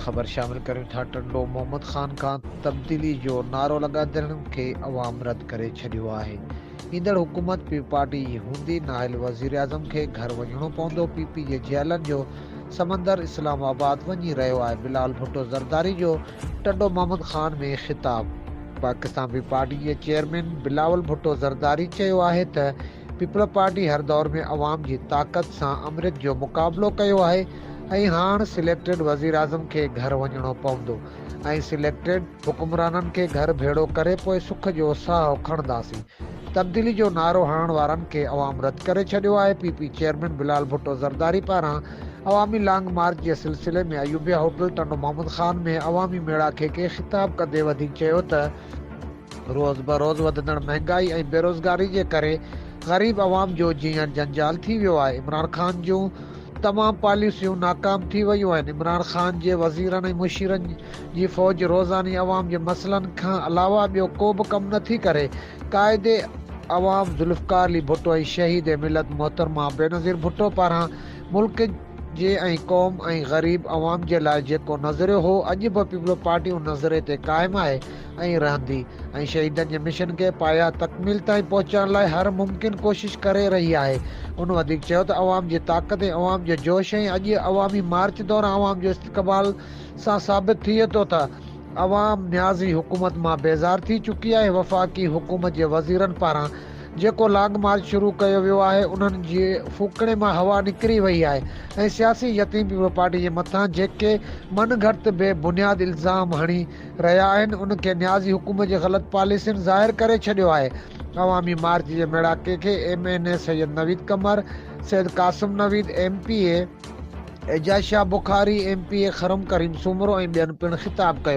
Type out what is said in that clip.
خبر شامل ڪريون ٿا ٽنڊو محمد خان کان تبديلي جو نعرو لڳائيندڙن کي عوام رد ڪري ڇڏيو آهي ايندڙ حڪومت پي پارٽي جي هوندي نااهل وزيراعظم کي گهر وڃڻو پوندو پي پي جي جيالن جو سمندر اسلام آباد وڃي رهيو آهي بلال ڀٽو زرداري جو ٽنڊو محمد خان ۾ خطاب. پاڪستان پي پارٽي جي چيئرمين بلاول ڀٽو زرداري چيو آهي ته پيپلز پارٽي هر دور ۾ عوام جي طاقت سان آمريت جو مقابلو ڪيو آهي ۽ هاڻ سليڪٽيڊ وزيراعظم کي گهر وڃڻو پوندو ۽ سليڪٽيڊ حڪمرانن کي گهر ڀيڙو ڪري پوء سک جو ساهه کڻنداسين. تبديلي جو نعرو هڻڻ وارن کي عوام رد ڪري ڇڏيو آهي. P P chairman Bilal Bhutto Zardari پاران عوامي لانگ مارچ جي سلسلي ۾ ايوبيا هوٽل ٽنڊو محمد خان ۾ عوامي ميڙاڪي کي خطاب ڪندي وڌيڪ چيو ته روز بروز وڌندڙ مهنگائي ۽ بيروزگاري جي ڪري غريب عوام جو جيئڻ جنجال ٿي ويو آهي، عمران خان جون تمام پاليسيون ناڪام ٿي ويون آهن، عمران خان جي وزيرن ۽ مشيرن جي فوج روزاني عوام جي مسئلن کان علاوه ٻيو ڪو به ڪم نٿي ڪري، قائد عوام ذوالفقار علي ڀٽو ۽ شهيد ملت محترمه بينظير ڀٽو پاران ملڪ جي ۽ قوم ۽ غريب عوام جي لاء جيڪو نظريو هو اڄ به پيپلز پارٽي ان نظرئي تي قائم آهي ۽ رهندي ۽ شهيدن جي مشن کي پايا تڪميل تائين پهچائڻ لاء هر ممڪن ڪوشش ڪري رهي آهي هن وڌيڪ چيو ته عوام جي طاقت ۽ عوام جو جوش ۽ اڄ عوامي مارچ دوران عوام جو استقبال سان ثابت ٿئي ٿو ته عوام نيازي حڪومت مان بيزار ٿي چڪي آهي، وفاقي حڪومت جي وزيرن پاران جيڪو لانگ مارچ شروع ڪيو ويو آهي انهن جي ڦوڪڻي مان هوا نڪري وئي آهي ۽ سياسي يتيم پيپلز پارٽي جي مٿان جيڪي من گهڙت بي بنياد الزام هڻي رهيا آهن ان کي نيازي حڪومت جي غلط پاليسين ظاهر ڪري ڇڏيو آهي. عوامي مارچ جي ميڙاڪي کي M N A Syed Naveed Qamar, Syed Qasim Naveed, M P A Ejaz Shah Bukhari, M P A Khurram Karim Soomro ۽ ٻين پڻ خطاب ڪيو.